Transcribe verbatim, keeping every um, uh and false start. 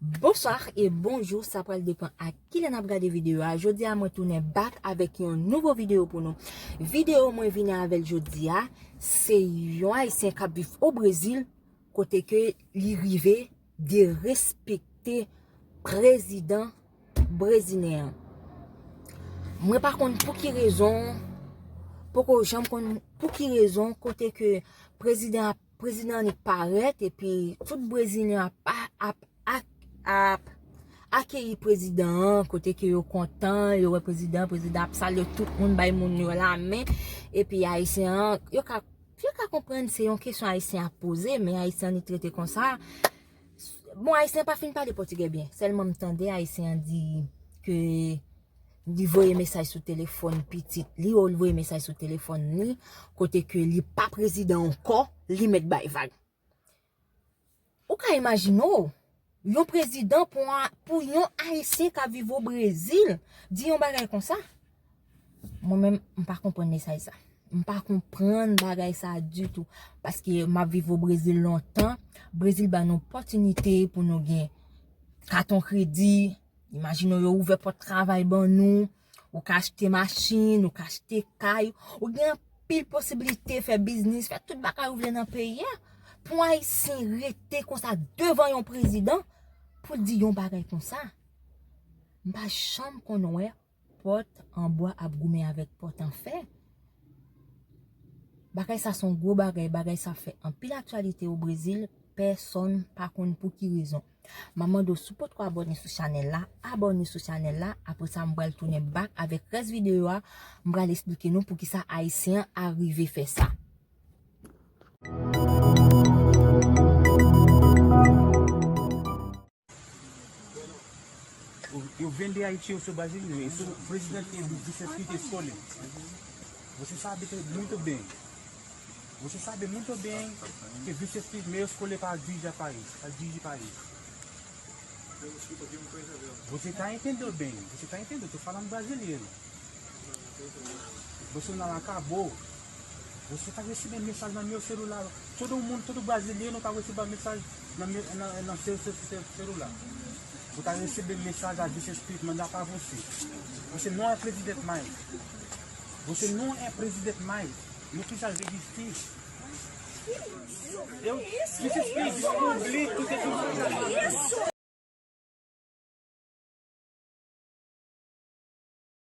Bonswa e bonjou, sa pral depann ak kilè n ap gade videyo a. Jodi a mwen tounen back avèk yon nouvo videyo pou nou. Videyo mwen vini avè l jodi a, se yon Ayisyen k ap viv o Brezil, kote ke li rive derespekte prezidan brezilyen an. Mwen pa konn pou ki rezon, poko janm konn pou ki rezon, kote ke prezidan ap prezidan an parèt, epi tout brezilyen ap, ap, ap, ap akeyi prezidan an, kote ke yo kontan, yo wè prezidan, prezidan ap salye tout moun, bay moun yo lamen, epi ayisyen an, yo ka, yo ka konprann se yon kesyon ayisyen ap poze, men ayisyen an li trete konsa. Bon, ayisyen pa fin pale pòtigè byen, sèlman m tande ayisyen an di ke li voye mesaj sou telefòn pitit li, ou li voye mesaj sou telefòn li, kote ke li pa prezidan ankò, li mèt bay vag. Ou ka imajine w, yon prezidan pou, a- pou yon ayisyen k ap viv o Brezil, di yon bagay konsa? Mwen menm, m pa konprann mesaj sa. M pa konprann bagay sa ditou. Paske m ap viv o Brezil lontan. Brezil ba nou opòtinite pou nou gen katon kredi, Imajine w, yo ouvè pòt travay ban nou, ou ka achte machin, ou ka achte kay, ou gen anpil posiblite fè biznis, fè tout bagay ou vle nan peyi a. Pou Ayisyen rete konsa devan yon prezidan pou l di yon bagay konsa, m pa janm konn wè pòt an bwa ap goumen avèk pòt an fè. Bagay sa se yon gwo bagay, bagay sa fè anpil aktyalite o Brezil, pèsonn pa konn pou ki rezon. M ap mande w si w potko abòne sou chanèl la, abòne sou chanèl la, apre sa m pral tounen back avèk rès videyo a, m pral esplike nou poukisa ayisyen an arive fè sa. Eu, eu vim de Haiti, eu sou brasileiro, eu sou presidente do Vicente Escolha. Você sabe muito bem. Você sabe muito bem que Vicente me escolheu para dirigir país, para dirigir país. Você está entendendo bem, você está entendendo, eu estou falando brasileiro. Bolsonaro acabou. Você está recebendo mensagem no meu celular. Todo mundo, todo brasileiro está recebendo mensagem na, me- na, na seu, seu, seu celular. Você está recebendo mensagem a Vicente Espírito mandar para você. Você não é presidente mais. Você não é presidente mais. Não precisa resistir. Eu, Vicente Espírito, descobri tudo que